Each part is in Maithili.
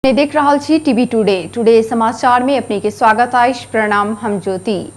देख रहल छी टीवी टुडे टुडे समाचार में अपने के स्वागत अछि। प्रणाम, हम ज्योति।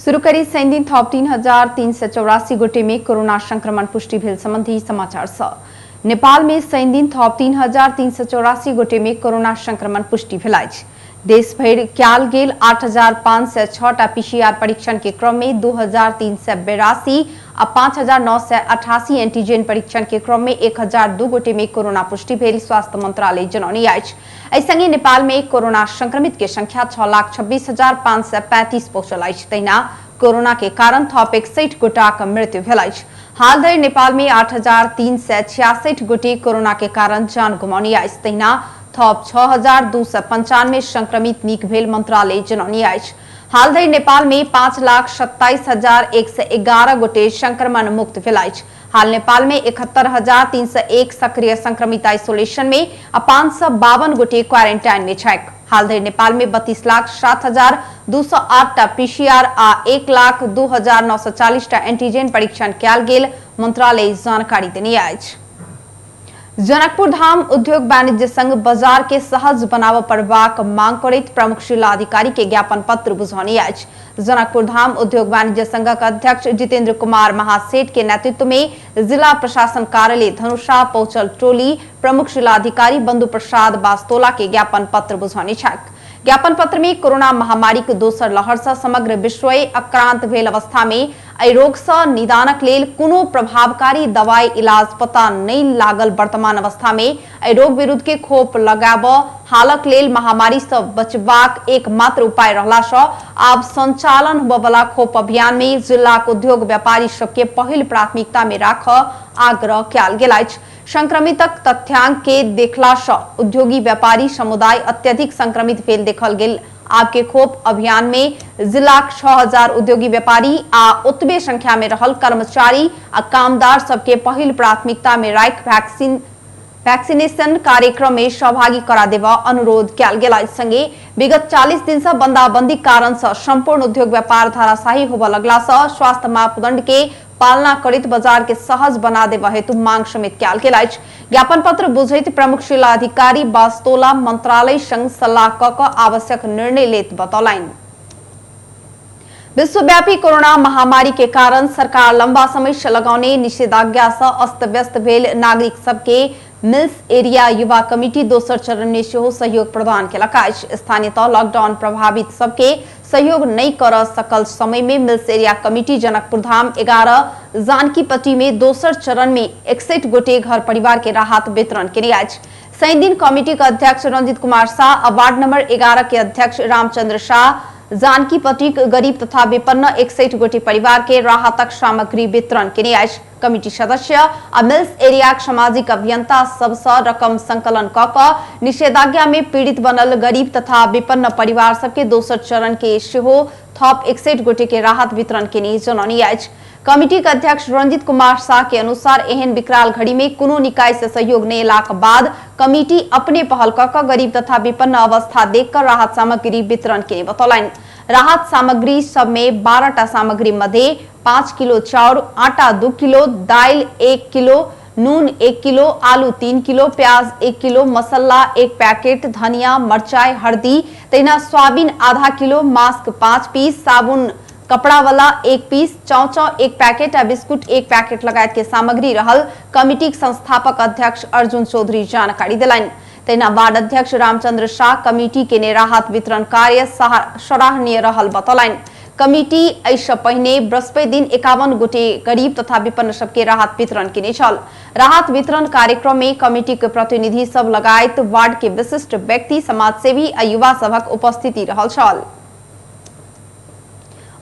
शुरू करी शनि दिन थप 3384 गोटे में कोरोना संक्रमण पुष्टि भेल संबंधी समाचार सँ। नेपाल में शनि दिन थप 3384 गोटे में कोरोना संक्रमण पुष्टि भेल अछि। देश भरि कयल गेल 8506 टा पीसीआर परीक्षण के क्रम में 2382 आ 5988 एंटीजन परीक्षण के क्रम में 1002 गोटे में कोरोना पुष्टि भेल स्वास्थ्य मंत्रालय जनौने अछि। एहि संगे नेपाल में कोरोना संक्रमित के संख्या 6,26,535 पहुंचल अछि। तहिना कोरोना के कारण थप 61 गोटाक मृत्यु भेल अछि। हाल धरि नेपाल में 8366 गोटे कोरोना के कारण जान गुमाउने अछि। तहिना थप 6295 संक्रमित नीक भेल मंत्रालय जनौने अछि। हाल धरि नेपाल में 5,27,111 गोटे संक्रमण मुक्त भेल अछि। हाल नेपाल में 71,301 सक्रिय संक्रमित आइसोलेशन में आ 552 गोटे क्वारेंटाइन में छैक। हाल धरि नेपाल में 32,07,208 टा पीसीआर आ 1,02,940 टा एंटीजन परीक्षण कयल गेल मंत्रालय जानकारी देने अछि। जनकपुर धाम उद्योग वाणिज्य संघ बाजार के सहज बनाबऽ पड़बाक मांग करैत प्रमुख जिला अधिकारी के ज्ञापन पत्र बुझौने अछि। जनकपुर धाम उद्योग वाणिज्य संघक अध्यक्ष जितेंद्र कुमार महासेठ के नेतृत्व में जिला प्रशासन कार्यालय धनुषा पहुंचल टोली प्रमुख जिलाधिकारी बंधु प्रसाद बास्तोला के ज्ञापन पत्र बुझौने छथि। ज्ञापन पत्र में कोरोना महामारी के दोसर लहर से समग्र विश्व आक्रांत भेल अवस्था में एहि रोग से निदानक लेल कोनो प्रभावकारी दवाई इलाज पता नहीं लागल वर्तमान अवस्था में एहि रोग विरुद्ध के खोप लगाबऽ हालक लेल महामारी से बचबाक एकमात्र उपाय रहला से आब संचालन होबयवला खोप अभियान में जिलाक उद्योग व्यापारी सबके पहिल प्राथमिकता में राखऽ आग्रह कयल गेल अछि। संक्रमितक तथ्यांक के देखला सँ उद्योगी व्यापारी समुदाय अत्यधिक संक्रमित भेल देखल गेल। आब के खोप अभियान में जिलाक 6000 उद्योगी व्यापारी आ ओतबे संख्या में रहल कर्मचारी आ कामदार सबके पहिल प्राथमिकता में राखि वैक्सीनेशन कार्यक्रम में सहभागी करा देबऽ अनुरोध कयल गेल अछि। संगे विगत 40 दिन से बंदाबंदी कारण से संपूर्ण उद्योग व्यापार धाराशाही होबऽ लगला से स्वास्थ्य मापदंड के पालना करैत बाजार के सहज बना देबऽ हेतु मांग समेत कयल गेल अछि। ज्ञापन पत्र बुझैत प्रमुख जिलाधिकारी बास्तोला मंत्रालय संग सलाह क कऽ आवश्यक निर्णय लेत बतौलनि। विश्वव्यापी कोरोना महामारी के कारण सरकार लंबा समय से लगौने निषेधाज्ञा से अस्त व्यस्त भेल नागरिक सबके मिल्स एरिया युवा कमिटी दोसर चरण में सेहो सहयोग प्रदान केलक अछि। स्थानीय तह लॉकडाउन प्रभावित सबके सहयोग नहीं कर सकल समय में mills area committee Janakpur Dham 11 जानकीपट्टी में दोसर चरण में 61 गोटे घर परिवार के राहत वितरण केने अछि। शनि दिन कमिटी के अध्यक्ष रंजित कुमार शाह आ वार्ड नंबर 11 के अध्यक्ष रामचंद्र शाह जानकीपट्टी गरीब तथा विपन्न 61 गोटे परिवार के राहतक सामग्री वितरण केने अछि। कमिटी सदस्य आ मिल्स एरियाक सामाजिक अभियंता सबसँ रकम संकलन क कऽ निषेधाज्ञा में पीड़ित बनल गरीब तथा विपन्न परिवार सबके दोसर चरण के सेहो थप 61 गोटे के राहत वितरण केने जनौने अछि। कमिटी के अध्यक्ष रंजित कुमार शाह के अनुसार एहन विकराल घड़ी में कोनो निकाय से सहयोग नहीं एलाक बाद कमिटी अपने पहल क कऽ गरीब तथा विपन्न अवस्था देख कर राहत सामग्री वितरण केने बतौलनि। राहत सामग्री सब में 12 टा सामग्री मध्ये 5 किलो चाउर, आटा 2 किलो, दालि 1 किलो, नून 1 किलो, आलू 3 किलो, प्याज 1 किलो, मसाला 1 पैकेट, धनिया, मरचाई, हल्दी, तहिना सोयाबीन आधा किलो, मास्क 5 पीस, साबुन कपड़ा वाला 1 पीस, चाउ 1 पैकेट आ बिस्कुट 1 पैकेट लगायत के सामग्री रहल कमिटीक संस्थापक अध्यक्ष अर्जुन चौधरी जानकारी देलनि। तहिना वार्ड अध्यक्ष रामचंद्र शाह कमिटी के राहत वितरण कार्य सराहनीय रहल बतौलनि। कमिटी एहिसँ पहिने बृहस्पति दिन 51 गोटे गरीब तथा विपन्न सबके राहत वितरण केने छल। राहत वितरण कार्यक्रम में कमिटी के प्रतिनिधि सब लगायत वार्ड के विशिष्ट व्यक्ति, समाजसेवी आ युवा सभक उपस्थिति रहल छल।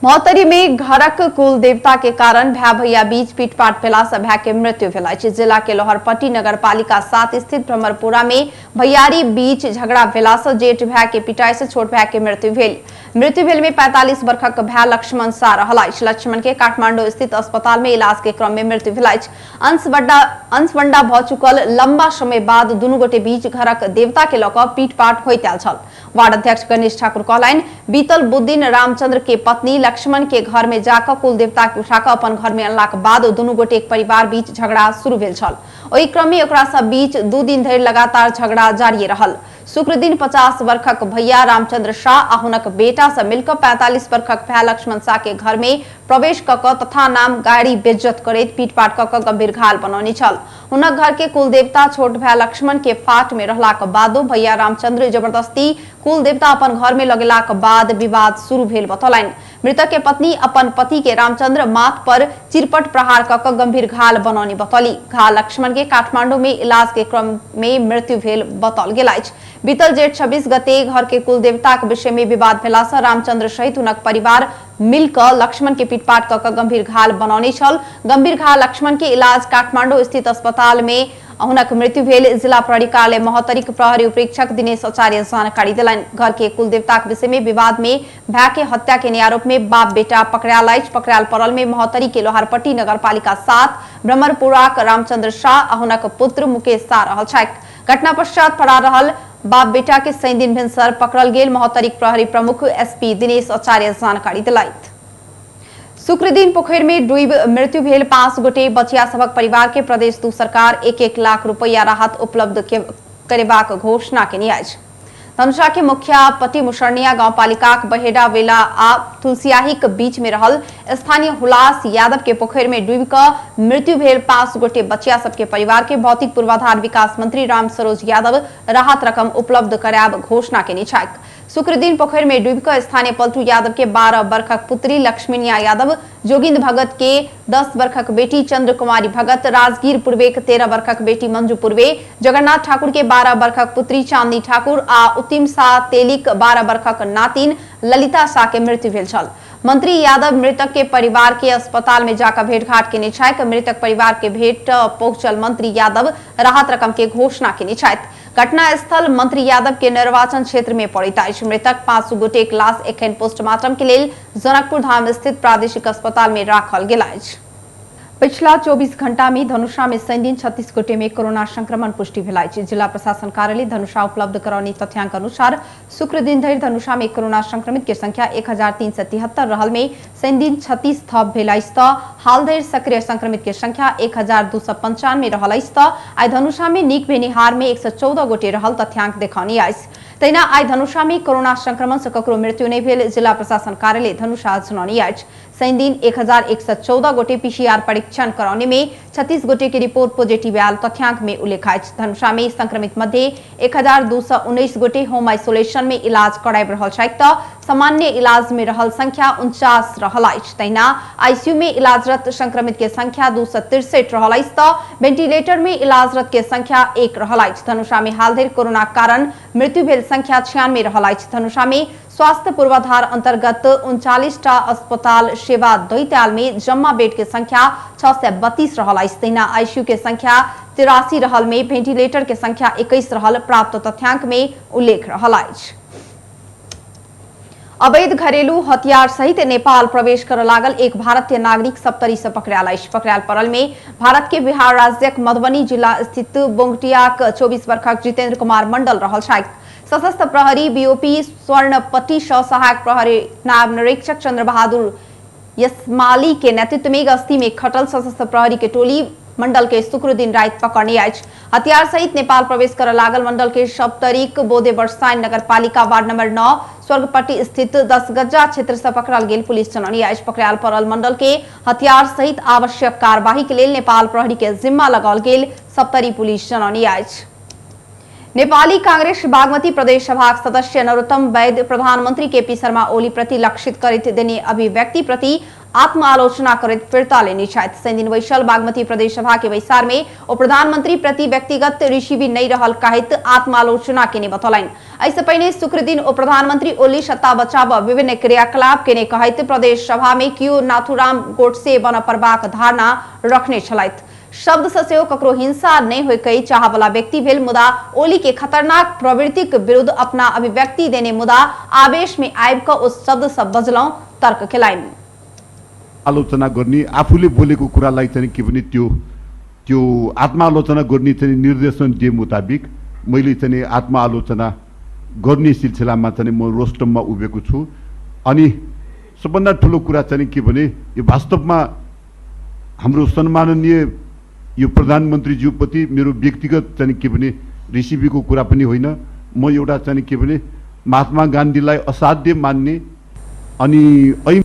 महोत्तरी में घरक कुल देवता के कारण भाई भैया बीच पीटपाट भेला से भाई के मृत्यु भेल अछि। जिला के लोहरपट्टी नगरपालिका 7 स्थित भ्रमरपुरा में भैयारी बीच झगड़ा भेला से जेठ भाई के पिटाई से छोट भाई के मृत्यु भेल। मृत्यु भेल में 45 वर्षक भाई लक्ष्मण शाह रहल अछि। लक्ष्मण के काठमांडू स्थित अस्पताल में इलाज के क्रम में मृत्यु भेल अछि। अंशबंडा भऽ चुकल लंबा समय बाद दुनू गोटे बीच घरक देवता के लऽ कऽ पीटपाट होइत आयल छल। वार्ड अध्यक्ष गणेश ठाकुर कहलनि, बीतल बुध दिन रामचंद्र के पत्नी लक्ष्मण के घर में जाकऽ कुल देवता के उठाकऽ अपन घर में अनलाक बाद दुनू गोटे एक परिवार बीच झगड़ा शुरू भेल छल। ओहि क्रम में ओकरा सब बीच 2 दिन धरि लगातार झगड़ा जारी रहल। शुक्र दिन 50 वर्षक भैया रामचंद्र शाह आ हुनक बेटा से मिलकर 45 वर्षक भाई लक्ष्मण शाह के घर में प्रवेश क तथा नाम गाड़ी बेइज्जत करैत पीटपाट क गंभीर घायल बनौने छल। हुनक घर के कुल देवता छोट भाई लक्ष्मण के फाट में रहलाक बादो भैया रामचंद्र जबरदस्ती कुल देवता अपन घर में लगेलाक बाद विवाद शुरू भेल बतौलनि। मृतक के पत्नी अपन पति के रामचंद्र माथ पर चिरपट प्रहार क गंभीर घायल बनौने बतौली। घायल लक्ष्मण के काठमांडू में इलाज के क्रम में मृत्यु भेल बताओल गेल अछि। बीतल जेठ 26 गते घर के कुल देवता के विषय में विवाद भेला से रामचंद्र सहित हुनक परिवार मिलकर लक्ष्मण के पीटपाट क गंभीर घायल बनौने छल। गंभीर घायल लक्ष्मण के इलाज काठमांडू स्थित अस्पताल में हुनक मृत्यु भेल जिला प्रहरी कार्यालय महोत्तरीक प्रहरी उपरीक्षक दिनेश आचार्य जानकारी देलनि। घर के कुल देवता के विषय में विवाद में भाई के हत्या के आरोप में बाप बेटा पकड़ायल अछि। पकड़ायल पड़ल में महोत्तरी के लोहारपट्टी नगरपालिका 7 भ्रमरपुराक रामचंद्र शाह आ हुनक पुत्र मुकेश शाह रहल छथि। घटना पश्चात फरार रहल बाप बेटा के शनि दिन भिनसर पकड़ल गेल महोत्तरीक प्रहरी प्रमुख एसपी दिनेश आचार्य जानकारी दिलथि। शुक्र दिन पोखरि में डूबि मृत्यु भेल 5 गोटे बचिया सभक परिवार के प्रदेश 2 सरकार 1-1 लाख रुपया राहत उपलब्ध करेबाक घोषणा केने अछि। धनुषा के मुखिया पति मुसरनिया गांवपालिकाक बहेडा वेला आ तुलसियाहीक बीच में रहल स्थानीय हुलास यादव के पोखरि में डूबि कऽ मृत्यु भेल 5 गोटे बचिया सबके परिवार के भौतिक पूर्वाधार विकास मंत्री राम सरोज यादव राहत रकम उपलब्ध करायब घोषणा केने छथि। शुक्र दिन पोखरि में डूबि कऽ स्थानीय पलटू यादव के 12 वर्षक पुत्री लक्ष्मीनिया यादव, जोगिंद भगत के 10 वर्षक बेटी चंद्र कुमारी भगत, राजगीर पूर्वे के 13 वर्षक बेटी मंजू पूर्वे, जगन्नाथ ठाकुर के 12 वर्षक पुत्री चांदनी ठाकुर आ उत्तिम शाह तेलीक 12 वर्षक नातिन ललिता शाह के मृत्यु भेल छल। मंत्री यादव मृतक के परिवार के अस्पताल में जाकर भेंटघाट केने छथि। मृतक परिवार के भेंट पहुंचल मंत्री यादव राहत रकम के घोषणा केने छथि। घटना स्थल मंत्री यादव के निर्वाचन क्षेत्र में पड़ैत अछि। मृतक 5 गोटे के लाश एखन पोस्टमार्टम के लेल जनकपुर धाम स्थित प्रादेशिक अस्पताल में राखल गेल अछि। पिछला 24 घंटा में धनुषा में शनि दिन 36 गोटे में कोरोना संक्रमण पुष्टि भेल अछि। जिला प्रशासन कार्यालय धनुषा उपलब्ध करौनी तथ्यांक अनुसार शुक्र दिन धरि धनुषा में कोरोना संक्रमित के संख्या 1373 रहल में शनि दिन 36 थप भेल अछि त हाल धरि सक्रिय संक्रमित के संख्या 1295 रहल अछि त आइ धनुषा में नीक भेनिहार में 114 गोटे रहल तथ्यांक देखौनी अछि। तहिना आइ धनुषा में कोरोना संक्रमण से ककरो मृत्यु नहि भेल जिला प्रशासन कार्यालय धनुषा जनौनी अछि। शनि दिन 1114 गोटे पीसीआर परीक्षण करौने में 36 गोटे के रिपोर्ट पॉजिटिव आयल तथ्यांक में उल्लेख अछि। धनुषा में संक्रमित मध्य 1219 गोटे होम आइसोलेशन में इलाज कराबि रहल छथि त सामान्य इलाज में रहल संख्या 49 रहल अछि। तहिना आईसीयू में इलाजरत संक्रमित के संख्या 263 रहल अछि त वेंटिलेटर में इलाजरत के संख्या 1 रहल अछि। धनुषा में हाल धरि कोरोना कारण मृत्यु भेल संख्या 96 रहल अछि। धनुषा में स्वास्थ्य पूर्वाधार अंतर्गत 39 टा अस्पताल सेवा दैत आयल में जम्मा बेड के संख्या 632 रहल अछि। तहिना आईसीयू के संख्या 83 रहल में वेंटिलेटर के संख्या 21 रहल प्राप्त तथ्यांक में उल्लेख रहल अछि। अवैध घरेलू हथियार सहित नेपाल प्रवेश कर लागल एक भारतीय नागरिक सप्तरी से पकड़ायल अछि। पकड़ायल पड़ल में भारत के बिहार राज्यक मधुबनी जिला स्थित बोंगटियाक 24 वर्षक जितेंद्र कुमार मंडल रहल छथि। सशस्त्र प्रहरी बीओपी स्वर्णपट्टी सह सहायक प्रहरी नायब निरीक्षक चंद्र बहादुर यसमाली के नेतृत्व में गश्ती में खटल सशस्त्र प्रहरी के टोली मंडल के शुक्र दिन रात पकड़ने अछि। हथियार सहित नेपाल प्रवेश कर लागल मंडल के सप्तरीक बोधे बरसाइन नगरपालिका वार्ड नंबर 9 स्वर्गपट्टी स्थित 10 गज्जा क्षेत्र से पकड़ल गेल पुलिस जनौनी अछि। पकड़ायल पड़ल मंडल के हथियार सहित आवश्यक कार्यवाही के लेल नेपाल प्रहरी के जिम्मा लगाओल गेल सप्तरी पुलिस जनौनी अछि। नेपाली कांग्रेस बागमती प्रदेश सभाक सदस्य नरोत्तम वैद्य प्रधानमंत्री केपी शर्मा ओली प्रति लक्षित करैत देने अभिव्यक्ति प्रति आत्मआलोचना करैत फिर्ता लेने छथि। शनि दिन बैसल बागमती प्रदेश सभा के बैसार में ओ प्रधानमंत्री प्रति व्यक्तिगत रिसीवी नहीं रहल कहैत आत्मालोचना केने बतौलनि। एहिसँ पहिने शुक्र दिन ओ प्रधानमंत्री ओली सत्ता बचाव विभिन्न क्रियाकलाप केने कहैत प्रदेश सभा में कियो नाथुराम गोडसे बन पड़बाक धारणा रखने छलथि। शब्द से सेहो ककरो हिंसा नहीं होय चाहवला व्यक्ति भेल मुदा ओली के खतरनाक प्रवृत्तिक विरुद्ध अपना अभिव्यक्ति देने मुदा आवेश में आबि कऽ ओ शब्द सब बजलहुं तर्क केलनि। आलोचना गर्ने आफूले बोलेको कुरालाई चाहिँ के भने त्यो त्यो आत्मालोचना गर्ने चाहिँ निर्देशन दिए मुताबिक मैले चाहिँ आत्मालोचना गर्ने सिलसिलामा चाहिँ म रोस्टममा उभिएको छु। अनि सबभन्दा ठुलो कुरा चाहिँ के भने यो वास्तवमा हाम्रो सम्माननीय यो प्रधानमन्त्रीज्यूप्रति मेरो व्यक्तिगत चाहिँ के भने रिसिपीको कुरा पनि होइन। म एउटा चाहिँ के भने महात्मा गान्धीलाई असाध्य मान्ने अनि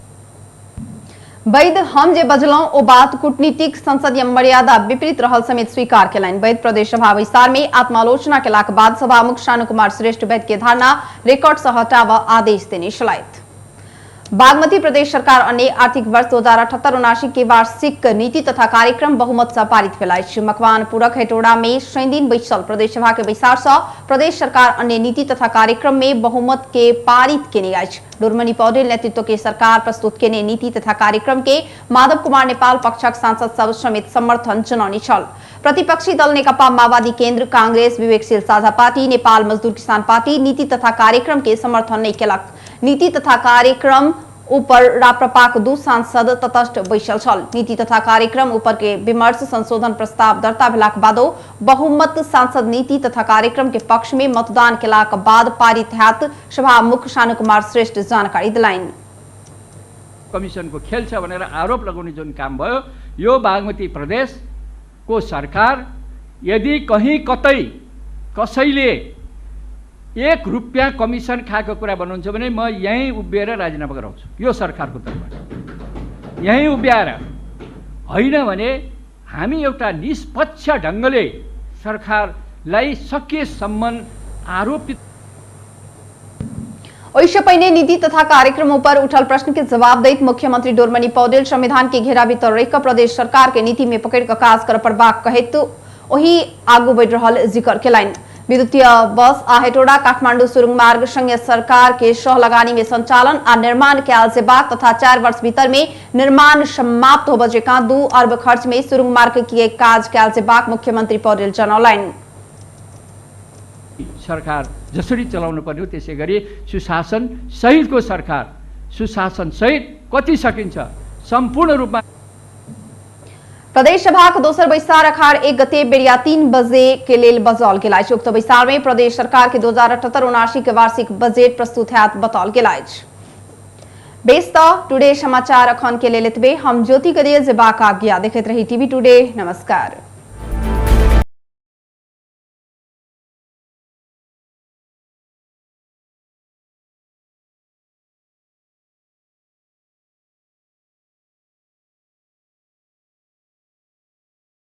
वैद हम जे बजलौं ओ बात कूटनीतिक संसदीय मर्यादा विपरीत रहल समेत स्वीकार केलनि। वैद प्रदेश सभा बैसार में आत्मालोचना केलाक बाद सभामुख शानु कुमार श्रेष्ठ वैद के धारणा रिकॉर्ड से हटाव आदेश देने छलथि। बागमती प्रदेश सरकार अन्य आर्थिक वर्ष 2078-79 के वार्षिक नीति तथा कार्यक्रम बहुमत से पारित भेल अछि। मकवानपुरक हेटोड़ा में शनि दिन बैसल प्रदेश सभा के बैसार से प्रदेश सरकार अन्य नीति तथा कार्यक्रम में बहुमत के पारित केने अछि। डोरमणि पौडेल नेतृत्व के सरकार प्रस्तुत केने नीति तथा कार्यक्रम के माधव कुमार नेपाल पक्षक सांसद सब समेत समर्थन जनौने छल। प्रतिपक्षी दल नेकपा माओवादी केन्द्र, कांग्रेस, विवेकशील साझा पार्टी, नेपाल मजदूर किसान पार्टी नीति तथा कार्यक्रम के समर्थन नहीं केलक। नीति तथा कार्यक्रम ऊपर राप्रपाक 2 सांसद तटस्थ बैसल छल। नीति तथा कार्यक्रम ऊपर के विमर्श संशोधन प्रस्ताव दर्ता भेलाक बादो बहुमत सांसद नीति तथा कार्यक्रम के पक्ष में मतदान केलाक बाद पारित हैत सभामुख शानु कुमार श्रेष्ठ जानकारी दिलाइन। कमिसनको खेल छ भनेर आरोप लगाउने जुन काम भयो, यो बागमती प्रदेशको सरकार यदि कहीँ कतै कसैले 1 रुपियाँ कमिसन खाएको कुरा भन्नुहुन्छ भने म यहीँ उभिएर राजीनामा गराउँछु यो सरकारको तर्फबाट, यहीँ उभ्याएर। होइन भने हामी एउटा निष्पक्ष ढङ्गले सरकारलाई सकेसम्म आरोपित। ओहिसँ पहिने नीति तथा कार्यक्रम ऊपर उठल प्रश्न के जवाब दैत मुख्यमंत्री डोरमणि पौडेल संविधान के घेरा भीतर रहि कऽ प्रदेश सरकार के नीति में पकड़ि कऽ काज कर पड़बाक कहैत ओहि आगू बढ़ि रहल जिक्र केलनि। विद्युतीय बस आ हेटोड़ा काठमांडू सुरुंग मार्ग संघीय सरकार के सह लगानी में संचालन आ निर्माण कयल जेबाक तथा 4 वर्ष भीतर में निर्माण समाप्त होबय जकाँ 2 अर्ब खर्च में सुरुंग मार्ग के काज कयल जेबाक मुख्यमंत्री पौडेल जनौलनि। सरकार जसरी चलाउनु पर्ने हो त्यसै गरी सुशासन सहितको सरकार, सुशासन सहित कति सकिन्छ सम्पूर्ण रूपमा। प्रदेश सभाक दोसर बैसार अखाड़ 1 गते बेरिया 3 बजे के लेल बजाओल गेल अछि। उक्त बैसार में प्रदेश सरकार के 2078-79 के वार्षिक बजट प्रस्तुत हैत बताओल गेल अछि। बेस त टुडे समाचार अखन के लेल एतबे। हम ज्योति करिए जेबाक आज्ञा। देखैत रही टीवी टुडे। नमस्कार।